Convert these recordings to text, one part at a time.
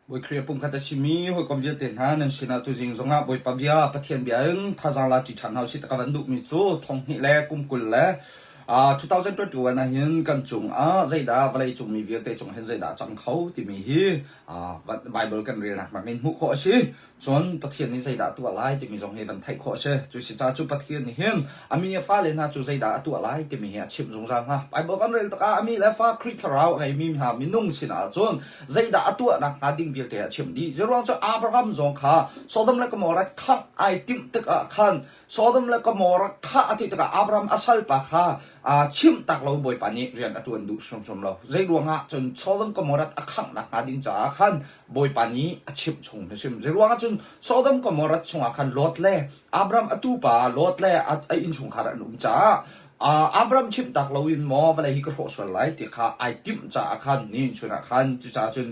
Bawi Khrih pumkhat a simi hawikom vialte hna nan sinah tuzing zongah Bawipa bia Pathian bia in thazaang la ṭi ṭhan hna usih ti ka van duhmi cu thonghnih le kum 20 le 2021 ah hin kan cungah zeidah vawlei cung mi vialte cung hin zeidah a cang kho timi hi Bible kan relnak bangin hmuh khawh a si. Cun Pathian nih zeidah a tuah lai timi zong hi van theih khawh a si. Cu si caah cu Pathian nih hin a mi a fale hna cu zeidah a tuah lai timi hi a chimh zungzal hna. Bible kan rel tikah a mi le fa Khrih thlarau a ngeimi hna minung sinah cun zeidah a tuahnak hnga ding vialte a chimh dih. Zeiruang cu Abraham zong kha Sodom le Gomorrah khangh ai timh tikah khan Sodom le Gomorrah kha a ti tikah Abraham a salpa kha chimh tak lo Bawipa nih rian a ṭuan duh hrimhrim lo. Zei ruangah cun Sodom Gomorrah a khanghnak hnga ding caah khan Bawipa nih a chimh chung hrimhrim. Zei ruangah cun Sodom Gomorrah chungah khan Lot le Abraham a tupa Lot le a innchungkhar an um caah Abraham chimh tak loin maw vawlei hi ka hrawh sual lai ti kha ai timh caah khan ni chun ah khan cucaah cun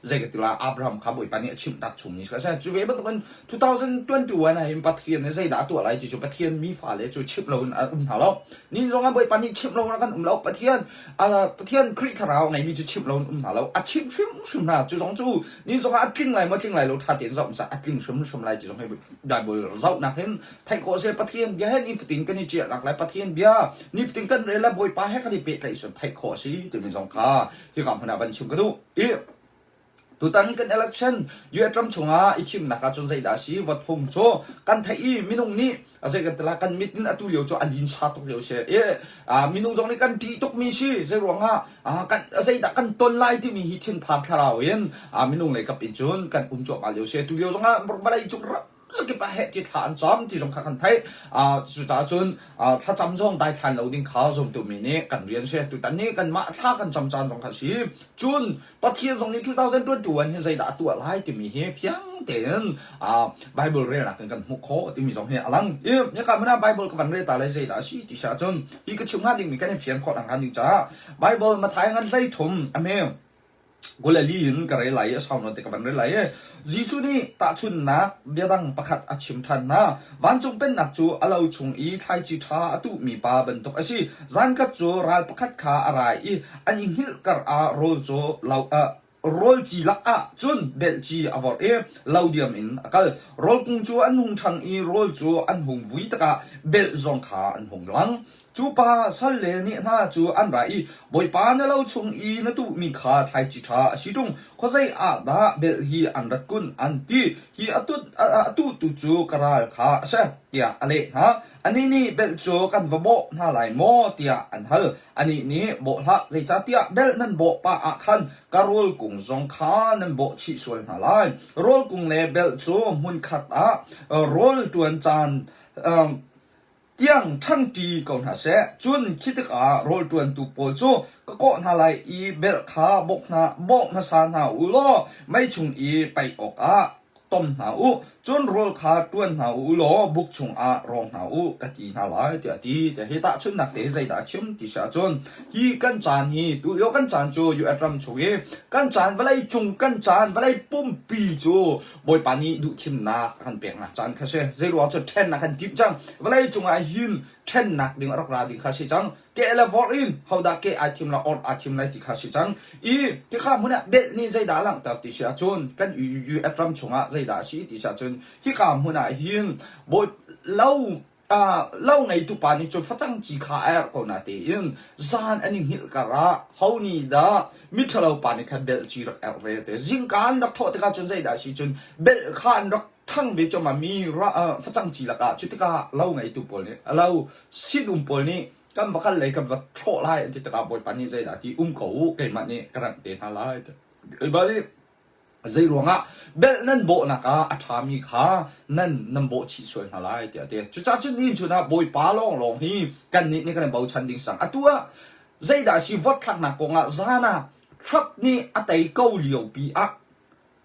zei ka ti lai Abraham kha Bawipa nih a chimh tak chung mi a si. Cu ve bantukin 2021 ah hin Pathian nih zeidah a tuah lai ti cu Pathian mi fale cu chimh loin a um hna lo. Ni zongah Bawipa nih chimh loin a kan um lo. Pathian Pathian Khrih thlarau ngeimi cu chimh loin um hna lo. A chimh hrimhrim hna. Cu zong cu ni zongah a tling lai maw tling lai lo ṭha tein zoh hmasa a tling hrimhrim lai ti zong hi Bible zohnak hin theih khawh a si. Pathian bia he nifatin kan i ciahnak le Pathian bia nifatin kan rel le Bawipa he kan i pehtlaih cun theih khawh a si timi zong kha hika hmun ah van chim ka duh. I Tutan kan election US ram chungah i thimnak ah cun zeidah a si vote phung cu kan theih i minung nih zei kan ti lai kan mit in atu lio cu a linsa tuk lio si i minung zong nih kan ṭih tukmi si zei ruangah kan zeidah kan ton lai timi hi thinphang thlarau in minung lei kap in cun kan um cuahmah lio si tu lio zongah vawlei cung ram zakip ah heh ti thla an cam ti zong kha kan theih cucaah cun thlacam zong daithlan lo ding kha zumtu mi nih kan rian si tutan nih kanmah thla kan cam caan zong kha si cun Pathian zong nih 2021 hin zeidah a tuah lai timi hi fiang tein Bible relnak in kan hmuh khawh timi zong hi a lang. I hika hmun ah Bible ka van rel ta lai zeidah a si ti si ahcun hi ka chim hnga dingmi kan i fian khawh nakhnga ding caah Bible Matthai ngan 13 a hme Galilee in ka rel lai i a sau nawn te ka van rel lai i Jesuh nih tahchunhnak biadang pakhat a chim ṭhan hna. Vancung pennak cu a lo chung i thlaici ṭha a tuhmi pa bantuk a si. Zankhat cu ral pakhat kha a ra i an i hngilh kar ah rawl cu lo rawl ci lakah cun belh ci a vorh i lo diam in a kal. Rawl kung cu an hung ṭhang i rawl cu an hung vui tikah belh zong kha an hung lang. Cu pa salle nih hna cu an ra i, Bawipa na lo chung i na tuhmi kha thlaici ṭha a si ṭung, khuazei ah dah belh hi an rat kun, an ti. Hi a tuhtu cu ka ral kha a si, tiah a leh hna. Anih nih belh cu kan va bawh hna lai maw tiah an hal. Anih nih, Bawh hlah, zeicahtiah belh nan bawh pah ah khan ka rawl kung zong kha nan bawh chih sual hna lai. Rawl kung le belh cu hmunkhat ah rawl ṭuan caan tiang ṭhangṭi ko hna seh. Cun khi tikah rawl ṭuantu pawl cu ka kawh hna lai i belh kha bawk hna, bawh hmasa hna u law mei chung i paih awkah tom hna u. Cun rawl kha ṭuan hna u law buk chungah rawng hna u, ka ti hna lai, tiah a ti. Tiah hi tahchunhnak te hi zeidah a chim ti si ahcun hi kan caan hi tulio kan caan cu US ram chung i kan caan vawlei cung kan caan vawlei pumpi cu Bawipa nih duhthimnak a kan peknak caan kha si. Zeiruang cu ṭhennak kan timh cang. Vawlei cungah hin ṭhennak ding a rak ra ding kha si cang. Ke le vorh in hodah ke ai thim lai, or aa thim lai ti kha si cang. I tikha hmun ah belh nih zeidah a langhter ti si ahcun kan US ram chungah zeidah a si ti si ahcun hika hmun ah hin bawi lo lo ngeitu pa nih cun facang ci kha a erh ko na tein zan an i hngilh kar ah ho nih dah miṭhalo pa nih khan belh ci rak erh ve te zingka an rak thawh tikah cun zeidah a si cun belh kha an rak ṭhang ve cuahmah mi facang ci lakah cu tikah lo ngeitu pawl nih lo sinum pawl nih kan va kal lei kan va thlawh lai an ti tikah bawipa nih zeidah ti um ko u keimah nih ka remh te hna lai ti keimah nih Zei ruangah belh nan bawhnak ah a ṭhami kha nan nan bawh chih sual hna lai tiah a ti. Cucaah cun nihin chun ah Bawipa lawnglawng hi kannih nih kan i bochan ding sang. Atu ah zeidah a si vote thlaknak kongah zan ah Trump nih a tei ko liopi ah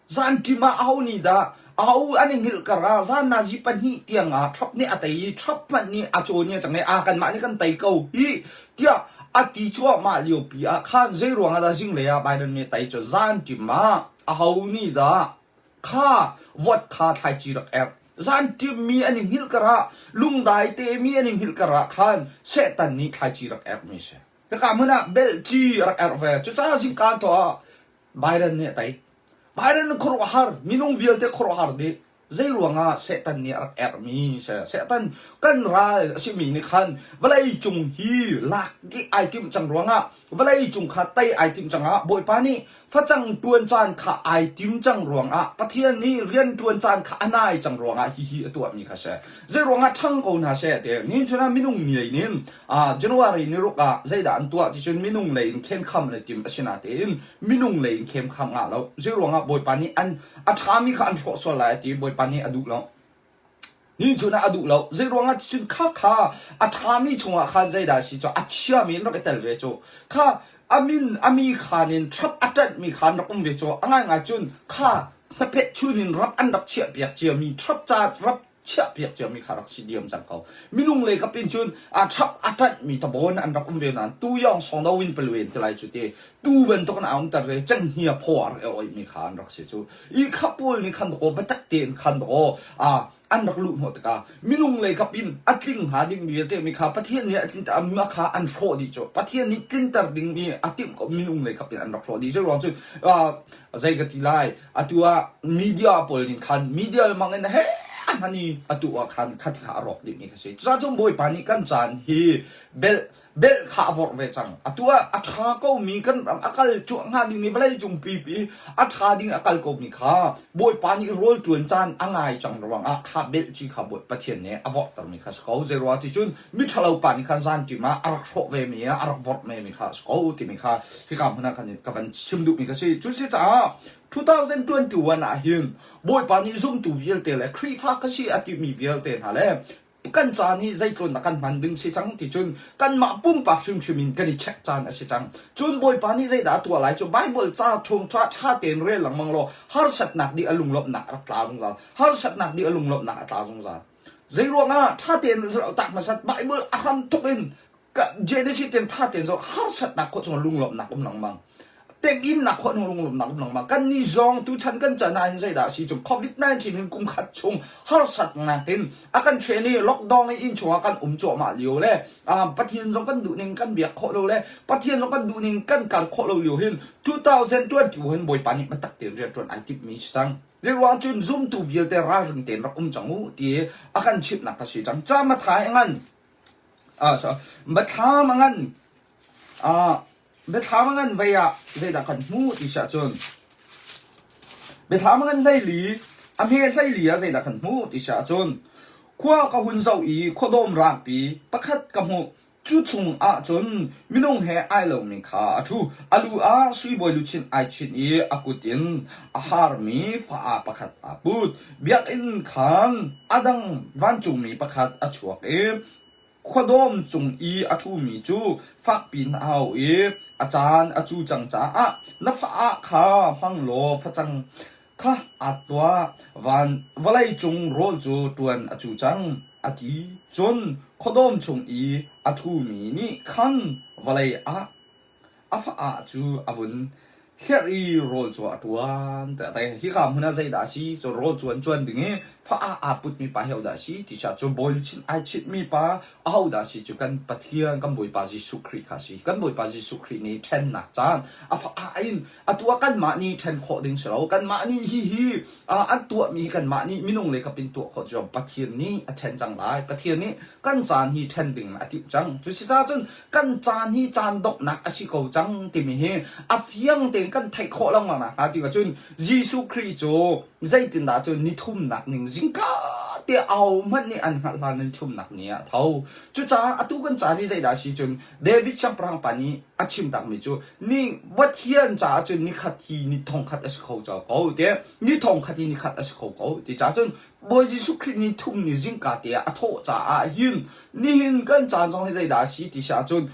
zanṭim ah aho nih dah aho an i hngilh kar ah zan nazi pahnih tiang ah Trump nih a tei i Trump hmanh nih a cawn i a cang i a kanmah nih kan tei ko hi tiah a ti cuahmah liopi ah khan zei ruangah dah zinglei ah Biden nih tei cu zanṭim ah aho nih dah kha vote kha thlaici rak erh zanṭim mi an i hngilh karah lungdai te mi an i hngilh karah khan Satan nih thlaici rak erh mi si hika hmun ah belhci rak erh ve cucaah zingkaan thawh ah Biden nih a tei. Biden khuaruahhar, minung vialte khuaruahhar dih. Zei ruangah Satan nih a rak erhmi Satan kan ral a simi nih khan vawlei cung hi lak dih ai timh cang ruangah vawlei cung kha tei ai timh cangah Bawipa nih facang ṭuan caan kha ai tim cang ruangah Pathian nih rian ṭuan caan kha a nai cang ruangah hihi a tuahmi kha si. Zei ruangah ṭhang ko hna seh ti ni chun ah minung niai nin January ni ruk ah zeidah an tuah ti cun minung lei in khenkham le tim a si natein minung lei in khenkham ngah lo. Zei ruangah Bawipa nih an a ṭhami kha an hrawh sual lai a ti Bawipa nih a duh lo. Ni chun ah a duh lo. Zei ruangah cun kha kha a ṭhami chungah khan zeidah a si cu a chiami in rak i tel ve cu. Kha a min a mi khan in ṭhap a ṭanhmi kha an rak um ve cu. A ngaingai cun kha hnaphet chun in rap an rak chiahpiak ciami ṭhap ca rap chiahpiak ciami kha rak si diam cang ko. Minung lei kap in cun a ṭhap a ṭanhmi tabawn an rak um ve nain tu yong song do in paluen ti lai cu ti tu bantuk in a umter ve cenghngia phaw a rak i oihmi kha an rak si cu. I kha pawl nih khan aw biatak tein khan aw an rak luh hnawh tikah minung lei kap in a tling hnga dingmi vialte mi kha Pathian nih a tlinter a kha an hrawh dih cu. Pathian nih tlinter dingmi a timh ko minung lei kap in an rak hrawh dih. Cu ruang cu zei ka ti lai atu ah media pawl nih khan media mang in he hman i atu ah khan khat kha a rawk dihmi kha si. Cucaah cun Bawipa nih kan caan hi belh belh kha a vorh ve cang. Atu ah a ṭha komi kan ram a kal cuah hnga dingmi vawleicung pipi a ṭha ding a kal komi kha Bawipa nih rawl ṭuan caan a ngai cang ruangah kha belh ci kha Bawi Pathian nih a vorhtermi kha si ko. Zeiruang ti cun miṭhalo pa nih khan zanṭim ah a rak hrawh vemi ah a rak vorh vemi kha a si ko timi kha hika hmun ah khan ka van chim duhmi kha si. Cu si caah 2021 ah hin Bawipa nih zumtu vialte le Khrihfa ka si a timi vialte hna le kan caan hi zeitlun dah kan hman ding si cang ti cun kanmah pumpak hrimhrim in kan i check caan a si cang. Cun Bawipa nih zeidah a tuah lai cu Bible ca chung ṭha ṭha tein rel lengmang law harsatnak dih a lunglawmhnak a rak tla zungzal. Harsatnak dih a lunglawmhnak a tla zungzal. Zei ruangah ṭha tein tak hmasat Bible a hram tuk in Genesis ten ṭha tein zoh harsatnak khawh chung lunglawmhnak um lengmang. Temhinnak khawh chung lunglawmhnak um lengmang. Kan nih zong tuchan kan chan ah hin zeidah a si cu COVID-19 in kum khat chung harsatnak in a kan hren i lockdown i inn chungah kan um cuahmah lio le Pathian zong kan duh ning kan biak khawh lo le Pathian zong kan duh ning kan kal khawh lo lio hin 2020 hin Bawipa nih biatak tein rianṭuan ai timhmi si cang. Zeiruang cun zumtu vialte ralring tein rak um cang u ti a kan chimhnak a si cang. Ca Mathai a ngan Biathlam a ngan. Biathlam a ngan vei ah zeidah kan hmuh ti si ahcun biathlam a ngan hleili, a hme hleili ah zeidah kan hmuh ti si ahcun khua ka hun zoh i khuadawm rangpi pakhat ka hmuh. Cu chung ahcun minung he ai lomi kha a ṭhu. A lu ah sui bawi luchin ai chinh i a kut in a harmi fa pakhat aa put. Biakinn khan a dang vancungmi pakhat a chuak i khuadawm cung i a ṭhumi cu fakpi in a au i a caan a cu cang caah na fa kha hmang law facang kha at tuah. Van vawlei cung rawl cu ṭuan a cu cang, a ti. Cun khuadawm chung i a ṭhumi nih khan vawlei ah A fa cu a vun hlerh i rawl cu a ṭuan. Hika hmun ah zeidah a si? Cu rawl cu an ṭuan ding i fa aa putmi pa hi hodah a si? Ti cu bawi luchin ai chitmi pa ahodah a si cu kan Pathian kan Bawipa Jesuh Khrih kha a si. Kan Bawipa Jesuh Khrih nih ṭhennak caan a fa in atu ah kanmah nih ṭhen khawh ding si lo. Kanmah nih hihi an tuahmi hi kanmah nih minung lei kap in tuah khawh cu Pathian nih a ṭhen cang lai. Pathian nih kan caan hi ṭhen ding a timh cang. Cu si caah cun kan caan hi caan donghnak a si ko cang timi hi a fiang tein kan theih khawh lengmang nakhnga ti cun Jesuh Khrih cu zeitindah cun ni thumnak ning zingka te au hmanh nih an hngalh hlan ni thumnak ni ah tho. Cucaah atu kan caan hi zeidah a si cun David siangpahrang pa nih a chim takmi cu ni Pathian caah cun nikhat hi ni thongkhat a si kho ko te ni thongkhat hi nikhat a si kho ko ti caah cun Bawi Jesuh Khrih ni thum ni zingka te ah a thawh caah hin nihin kan caan zong hi zeidah a si ti si ahcun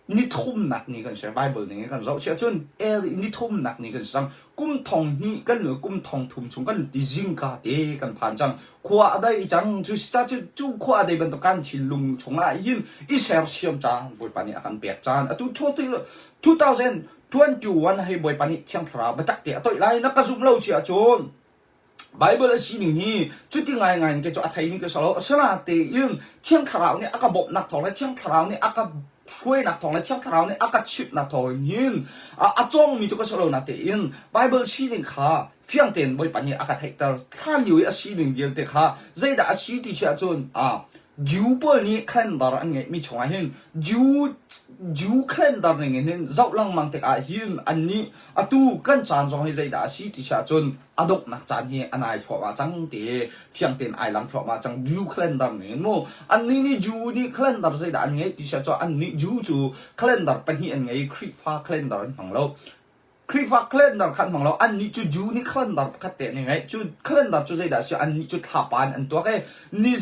ni thumnak ni kan si Bible ning in kan zoh si ahcun el ni thumnak ni kan si cang kum thong hnih kan lu kum thong thum chung kan ti zingka te kan phan cang khua a dai cang cu ca cu cu khua a dai bantuk kan thinlung chungah hin i sersiam caan Bawipa nih a kan pek caan atu 2021 hei Bawipa nih Thiang Thlarau biatak te a toih lai na ka zumh lo si ahcun Bible a sining hi cuti ngaingai in kei cu a theimi ka si lo. Asinain Thiang Thlarau nih a ka bawmhnak thawng le Thiang Thlarau nih a ka hruainak thawng le Thiang Thlarau nih a ka chimhnak thawng in hin a cawngmi cu ka si lo natein Bible sining kha fiang tein Bawipa nih a ka theihter. Thla lio i a sining vialte kha zeidah a si ti si ahcun Jew pawl nih calendar an ngeihmi chungah hin Jew Jew calendar ning in hin zoh lengmang tikah hin annih atu kan caan zong hi zeidah a si ti si ahcun a donghnak caan hi a nai thluahmah cang ti fiang tein ai lang thluahmah cang. Jew calendar ning in mu annih nih Jew nih calendar zeidah an ngeih ti si ahcun annih Jew cu calendar pahnih an ngei Khrihfa calendar an hmang lo. Khrihfa calendar kha an hmang lo. Annih cu Jew nih calendar pakhat te an i ngeih. Cu calendar cu zeidah a si? Annih cu thlapa in an tuak i ni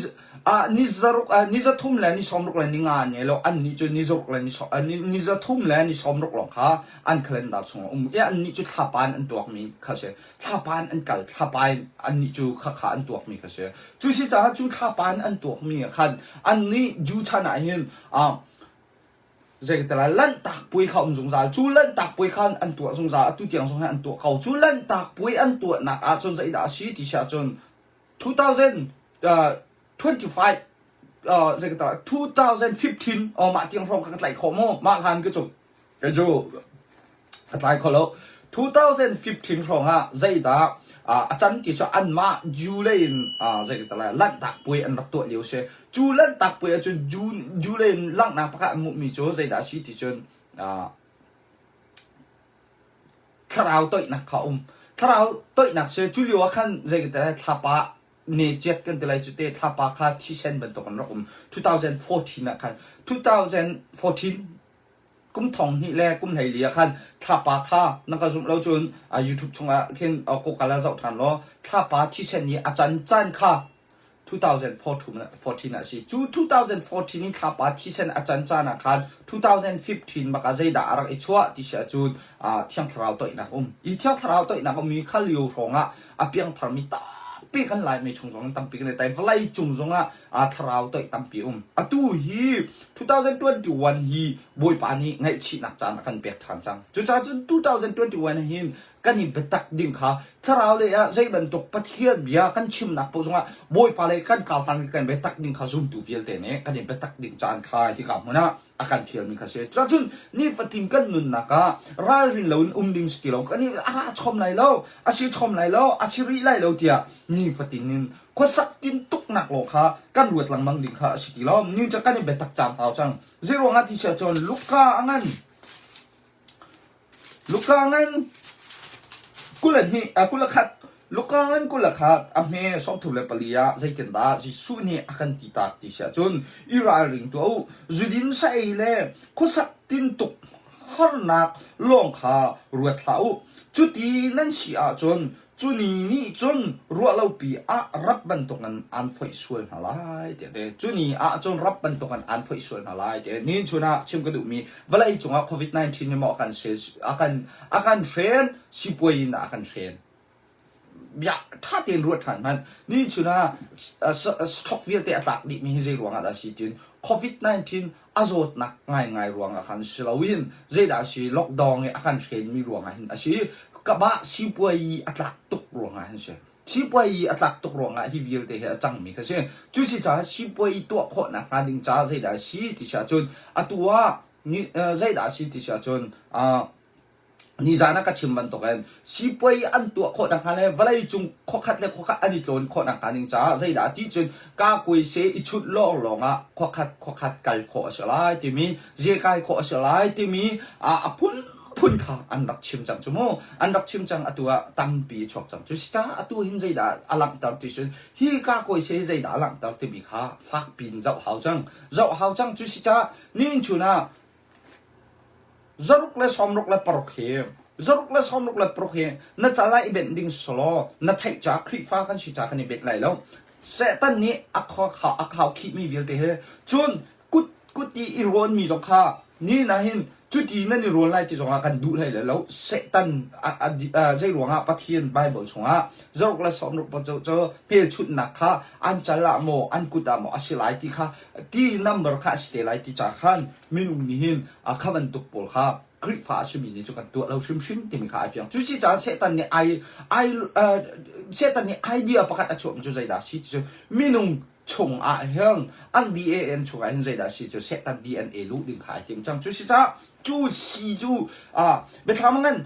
ah ni zaruk ah ni zathum le ni sawmruk le ni nga an ngei lo. Annih cu ni zaruk le ni ni zathum le ni sawmruk lawng kha an calendar chung a um. I annih cu thlapa in an tuakmi kha si. Thlapa in an kal. Thlapa in annih cu khakha an tuakmi kha si. Cu si caah cu thlapa in an tuakmi ah khan annih Jew chan ah hin ah Zeital Lanhtak puai kha um zungzal. Cu Lanhtak puai kha an tuah zungzal. Atu tiang zong hin an tuah ko. Cu Lanhtak puai an tuahnak ahcun zeidah a si ti si ahcun 2025 zeital 2015 oh mah tiang hrawng kha ka tlaih khawh mu. Mah hlan ka cu kei cu ka tlai kho lo. 2015 hrawng ah zeidah a can ti cu anmah Jew lei in zeital Lanhtak puai an rak tuah lio si. Cu Lanhtak puai ahcun Jew, Jew lei in langhnak pakhat an hmuhmi cu zeidah a si ti cun thlarau toihnak kha a um. Thlarau toihnak cu cu lio ah khan zeital thlapa ne ciat kan ti lai cu te thlapa kha thisen bantuk an rak um. 2014 ah khan 2014 kum thong hnih le kum 14 ah khan thlapa kha na ka zumh lo cun YouTube chungah khin Google ah zoh ṭhan law thlapa thisen i a can caan kha 2014 ah a si. Cu 2014 i thlapa thisen a can caan ah khan 2015 bak ah zeidah a rak i chuah ti si ahcun Thiang Thlarau toihnak um. I Thiang Thlarau toihnak um i kha lio hrawng ah a piangtharmi tampi kan Laimi chung zong in tampi kan i tai. Vawlei cung zongah thlarau toih tampi um. Atu hi 2021 hi Bawipa nih ngaihchihnak caan a kan pek ṭhan cang. Cucaah cun 2021 hin kan i biatak ding kha thlarau lei ah zei bantuk Pathian bia kan chimnak paoh zongah Bawipa lei kan kar hlan kan biatak ding kha zumtu vialte nih kan i biatak ding caan kha hika hmun ah a kan fialmi kha si. Cucun nifatin kan nunnak ah ralrin loin um ding si ti lo. Kan i a ra chom lai lo, a si chom lai lo, a si rih lai lo tiah nifatin in khuasak tintuknak lawng kha kan ruat lengmang ding kha a si ti lo. Ni cu kan i biatak cang hau cang. Zei ruangah ti si ahcun Luka a ngan. Luka ngan 21 21 Luka ngan 21 a hme 34 ah zeitindah Jesuh nih a kan ti tak ti si ahcun i ralring tuah u. Zudin sa ei le khuasak tintuk harnak lawng kha ruat hlah u. Cuti nan si ahcun Cu ni nih cun ruahlopi ah rap bantukin aan foih sual hna lai tiah a ti. Cu ni ah cun rap bantukin aan foih sual hna lai tiah ni chun ah chim ka duhmi vawlei cungah COVID-19 nih maw a kan a kan a kan hren sipuai in a kan hren. Bia ṭha tein ruat ṭhan hmanh. Ni chun ah stock vialte a tlak dihmi hi zei ruangah dah a si tiin COVID-19 a zawtnak ngaingai ruangah khan si loin zeidah a si lockdown i a kan hrenmi ruangah hin a si kabah sipuai a tlak tuk ruangah hin si sipuai a tlak tuk ruangah hi vialte hi a cangmi kha si cu si caah sipuai tuah khawhnak hnga ding caah zeidah a si ti si ahcun atu ah zeidah a si ti si ahcun Nizan ah ka chim bantukin sipuai an tuah khawh nakhnga le vawleicung khuakhat le khuakhat an i tlawn khawh nakhnga ding caah zeidah ti cun kakuaise i chunh lawnglawng ah khuakhat khuakhat kal khawh a si lai timi zekai khawh a si lai timi a phunphun kha an rak chim cang cu mu. An rak chim cang atu ah tampi a chuak cang. Cucaah atu hin zeidah a langhter ti cun hi kakuaise hi zeidah a langhter timi kha fak piin zoh hau cang. Zoh hau cang. Cucaah nihin chun ah Zaruk le sawmruk le paruk hi zaruk le sawmruk le paruk hi na cal ah i benh ding selaw na theih caah Khrihfa kan si caah kan i benh lai lo. Satan nih a a khau khihmi vialte hi cun kut kut i i rawnmi zong kha ni na hin cuti nan i rawn lai ti zongah kan duh hlei lai lo. Satan zei ruangah Pathian Bible chungah zaruk le sawmruk cu cu hmelchunhnak kha an cal ah maw an kut ah maw a si lai ti kha ti number kha a si te lai ti ca khan minung nih hin a kha bantuk pawl kha Khrihfa a simi nih cu kan tuah lo hrimhrim timi kha ai fiang. Cu si caah Satan nih ai ai Satan nih idea pakhat a chuahmi cu zeidah a si ti cu minung chung ah hin an DAN chung ah hin zeidah a si cu Satan DNA luh ding kha ai tim cang. Cu si caah cu si cu biathlam ngan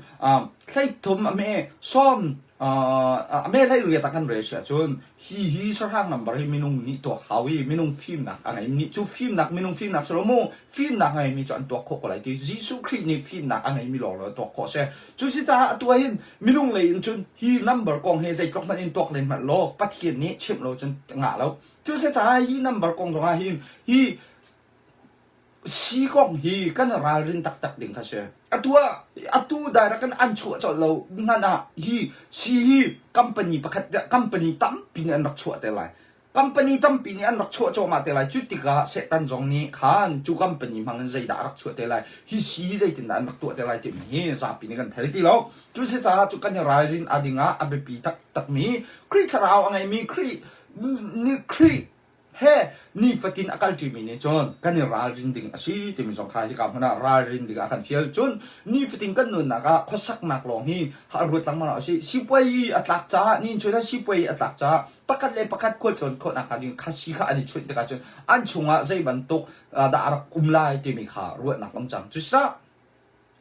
13 a hme sawm. A mehlei riat ah kan rel si ahcun hi hi sahrang number hi minung nih tuak hau i minung fimnak a ngei nih cu fimnak minung fimnak si lo mu fimnak a ngeimi cu an tuak khawh ko lai ti Jesuh Khrih nih fimnak a ngeimi lawng lawng tuak khawh si. Cu si caah atu ah hin minung lei in cun hi number kong hi zeitluk hmanh in tuak len hmanh law Pathian nih chimh lo cun ngah lo. Cu si caah hi number kong zong ah hin hi Si kong hi kan ralrin taktak ding kha si. Atu ah atu direct in an chuah colh lo hmanh ah hi si hi company pakhat company tampi nih an rak chuah te lai. Company tampi nih an rak chuah cuahmah te lai. Cu tikah Satan zong nih khan cu company hmang in zeidah a rak chuah te lai, hi si hi zeitindah an rak tuah te lai timi hi zapi nih kan thei ti lo. Cu si caah cu kan i ralrin a ding ah a biapi taktakmi Khrih thlarau a ngeimi Khrih Khrih he nifatin a kalṭimi nih cun kan i ralrin ding a si timi zong kha hika hmun ah ralrin ding ah kan fial. Cun nifatin kan nunnak ah khuasaknak lawng hi ruat lengmang a si. Sipuai a tlak caah ni chun ah sipuai a tlak caah pakhat le pakhat khualtlawn khawhnak hnga ding khasi kha an i chunh tikah cun an chungah zei bantuk dah a rak um lai timi kha ruahnak um cang. Cucaah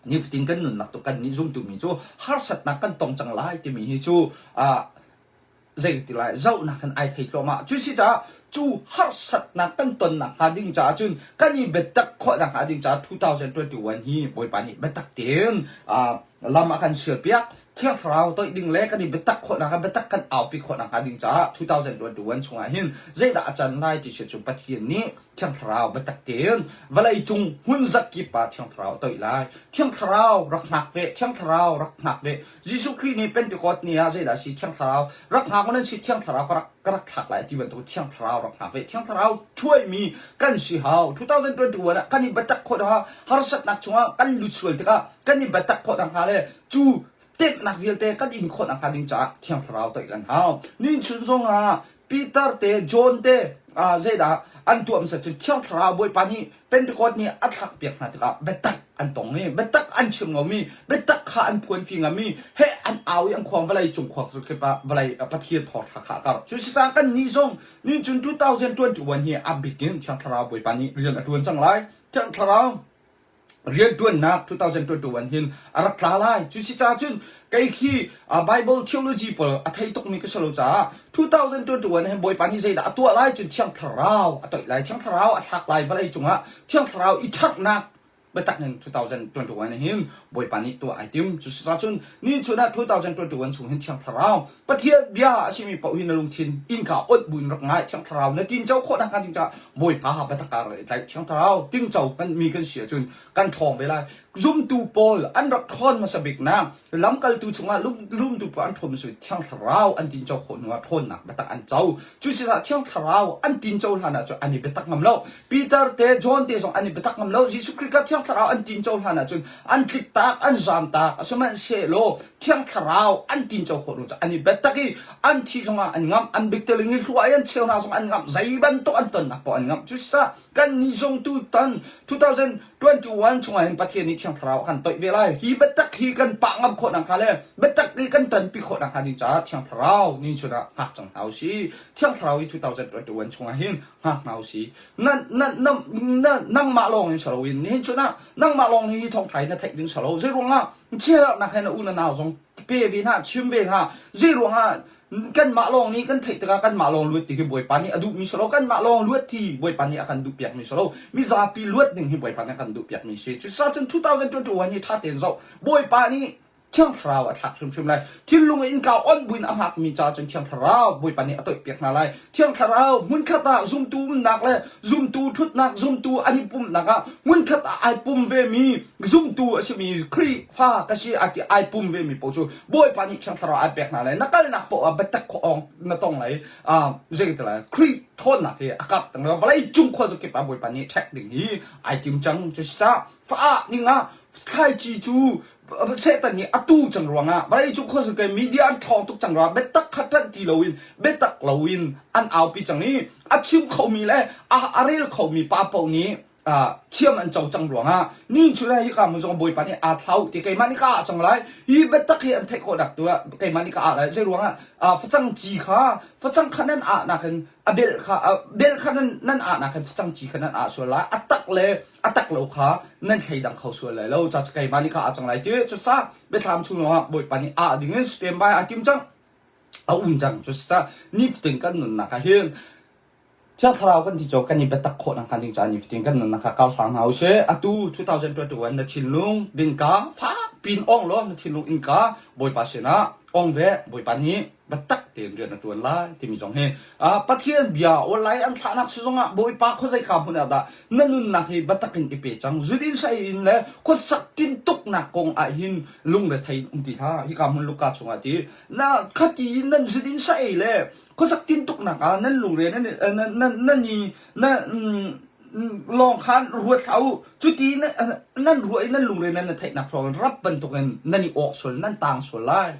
nifatin kan nunnak tu kan nih zumtu mi cu harsatnak kan tong cang lai timi hi cu zei ti lai zohnak in ai thei tluahmah. Cu si caah cu harsatnak kan tonnak hnga ding caah cun kan i biatak khawhnak hnga ding caah 2021 hi Bawipa nih biatak tein lam a kan sialpiak. Thiang Thlarau toih ding le kan i biatak khawhnak hnga biatak kan aupi khawhnak hnga ding caah 2021 chungah hin zeidah a can lai ti si cu Pathian nih Thiang Thlarau biatak tein vawlei cung hmun zakip ah Thiang Thlarau a toih lai. Thiang Thlarau rak hngak ve, Thiang Thlarau rak hngak ve. Jesuh Khrih nih Pentecost ni ah zeidah a si? Thiang Thlarau rak hngak u nan si Thiang Thlarau ka rak ka rak thlak lai ti bantuk Thiang Thlarau rak hngak ve. Thiang Thlarau ṭhuaimi kan si hau. 2021 ah kan i biatak khawh nakhnga harsatnak chungah kan lut sual tikah kan i biatak khawh nakhnga le cu temhnak vialte kan in khawh nakhnga ding caah Thiang Thlarau toih kan hau. Nin chun zongah Peter te John te zeidah an tuah hmasa cu Thiang Thlarau Bawipa nih Pentecost nih a thlak piak hna tikah biatak an tong i biatak an chim ngam i biatak kha an phuanpi ngam i he an au i an khuang vawlei cung khua kip ah vawlei Pathian thawngṭha kha a karh. Cu si caah kan nih zong ni cun 2021 hi a bik in Thiang Thlarau Bawipa nih rian a ṭuan cang lai. Thiang Thlarau rianṭuannak 2021 hin a rak tla lai. Cu si caah cun kei khi Bible theology pawl a thei tukmi ka si lo caah 2021 hin Bawipa nih zeidah a tuah lai cun Thiang Thlarau a toih lai. Thiang Thlarau a thlak lai vawlei cungah Thiang Thlarau i ṭhanghnak biatak in 2021 hin Bawipa nih tuah ai tim. Cu si caah cun ni chun ah 2021 chung hin Thiang Thlarau Pathian bia a simi paoh hi na lungthin innka awnh buin rak ngai. Thiang Thlarau na tinco khawh nakhnga ding caah Bawipa ha biatak ah rak i tlaih. Thiang Thlarau tingco kan mi kan si ahcun kan ṭhawng ve lai. Zumtu pawl an rak ṭhawn hmasa bik nak lamkaltu chungah lumtu pawl an ṭhawn hmasa bik Thiang Thlarau an tinco khawh hnu ah ṭhawnnak biatak an co. Cu si caah Thiang Thlarau an tinco hlan ah cun an i biatak ngam lo. Peter te John te zong an i biatak ngam lo. Jesuh Khrih kha Thiang Thlarau an tinco hlan ah cun an tliktak, an zamtak. Sihmanhsehlaw Thiang Thlarau an tinco khawh lo caah an i biatak i an thih zongah an ngamh, an bikteling i hlua i an cheu hna zong an ngamh, zei bantuk an tonnak paoh an ngamh. Cucaah kannih zong tutan 2021 chungah hin Pathian nih Thiang Thlarau a kan toih ve lai. Hi biatak hi kan pah ngam khawh nakhnga le biatak hi kan ṭanpi khawh nakhnga ding caah Thiang Thlarau ni chun ah hngak cang hna u sih. Thiang Thlarau hi 2021 chungah hin hngak hna u sih. Na, na, na, na, nangmah lawng in si loin nihin chun ah nangmah lawng hi thawngṭha hi na theih ding si lo. Zei ruangah chiahnak he na u na nau zong pe ve hna chim ve hna zei ruangah kanmah lawng nih kan theih tikah kanmah lawng luat ti hi Bawipa nih a duhmi si lo kanmah lawng luat hi Bawipa nih a kan duhpiakmi si lo mizapi luat ding hi Bawipa nih a kan duhpiakmi si cucaah cun 2021 hi ṭha tein zoh Bawipa nih Thiang Thlarau a thlak hrimhrim lai. Thinlung in innka on buin a hngakmi ca cun Thiang Thlarau Bawipa nih a toihpiak hna lai. Thiang Thlarau hmunkhat ah zumtu umnak le zumtu ṭhutnak zumtu an i pumhnak ah hmunkhat ah ai pum vemi zumtu a simi Khrihfa ka si a ti ai pum vemi paoh cu Bawipa nih Thiang Thlarau ai pek hna lai. Na kalnak paoh ah biatak khawh awng na tong lai. Zei ti lai Khrih ṭhawnnak hi a karh tang vawlei cung khuazakip ah Bawipa nih ṭhek ding hi ai tim cang. Cucaah faah ning ah thlaici cu Satan nih a tu cang ruangah vawlei cung khuazakip media an ṭhawng tuk cang ruangah biatak kha ṭanh ti loin biatak loin an aupi cang i a chim khomi le a rel khomi pa paoh nih thiam an co cang ruangah ni cu le hika mu zong Bawipa nih aa thlau ti keimah nih ka ah cang lai hi biatak hi an theih khawh nak tu ah keimah nih ka ah lai zei ruangah facang ci kha facang kha nan ah nakin a bel kha bel kha nan nan ah nakin facang ci kha nan ah sual lai a tak le a tak lo kha nan thleidang kho sual lai lo ca keimah nih ka ah cang lai ti cu sa biathlam chung lawngah Bawipa nih ah ding in standby aa tim cang. A um cang. Cucaah nifatin kan nunnak ah hin Thiang Thlarau kan ti cu kan i biatak khawh nakhnga ding caah nifatin kan nunnak kha kar hlang hna usih. Atu 2021 na thinlung innka fak pin ong law na thinlung innka Bawipa sinah ong ve. Bawipa nih biatak tein rian a ṭuan lai timi zong hi Pathian bia online an thlahnak si zongah Bawipa khuazeika hmun ah dah na nunnak hi biatak in i pe cang. Zudin saei in le khuasak tintuknak kong ah hin lungrethei in um ti hlah. Hika hmun Luka chungah ti na khati in nan zudin saei le khuasak tintuknak ah nan lungre nan nan nan i na lawng khan ruat hlah u. Cuti nan ruah i nan lungre nan theihnak thawngin rap bantukin nan i awk sual nan tang sual lai.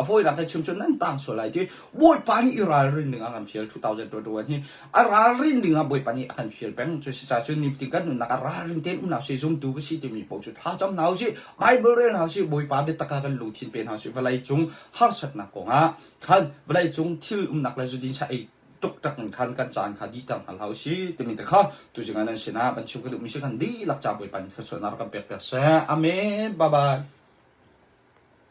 A fawinak he chim cun nan tang sual lai ti Bawipa nih i ralrin ding a kan fial. 2021 hi a ralrin ding ah Bawipa nih a kan fial peng. Cu si caah cun nifatin kan nunnak ah ralrin tein umnak si zumtu ka si timi paoh cu thlacam hna usih, Bible rel hna usih, Bawipa biatak ah kan lungthin pe hna usih. Vawlei cung harsatnak kongah khan vawleicung thil umnak le zudin sa ei tuktak in khan kan caan kha dihter hna hlah usih timi te kha tuzing ah nan sinah kan chim ka duhmi si kan dihlak ca Bawipa nih thluachuahnak rak kan pek piak seh. Amen. Bye bye.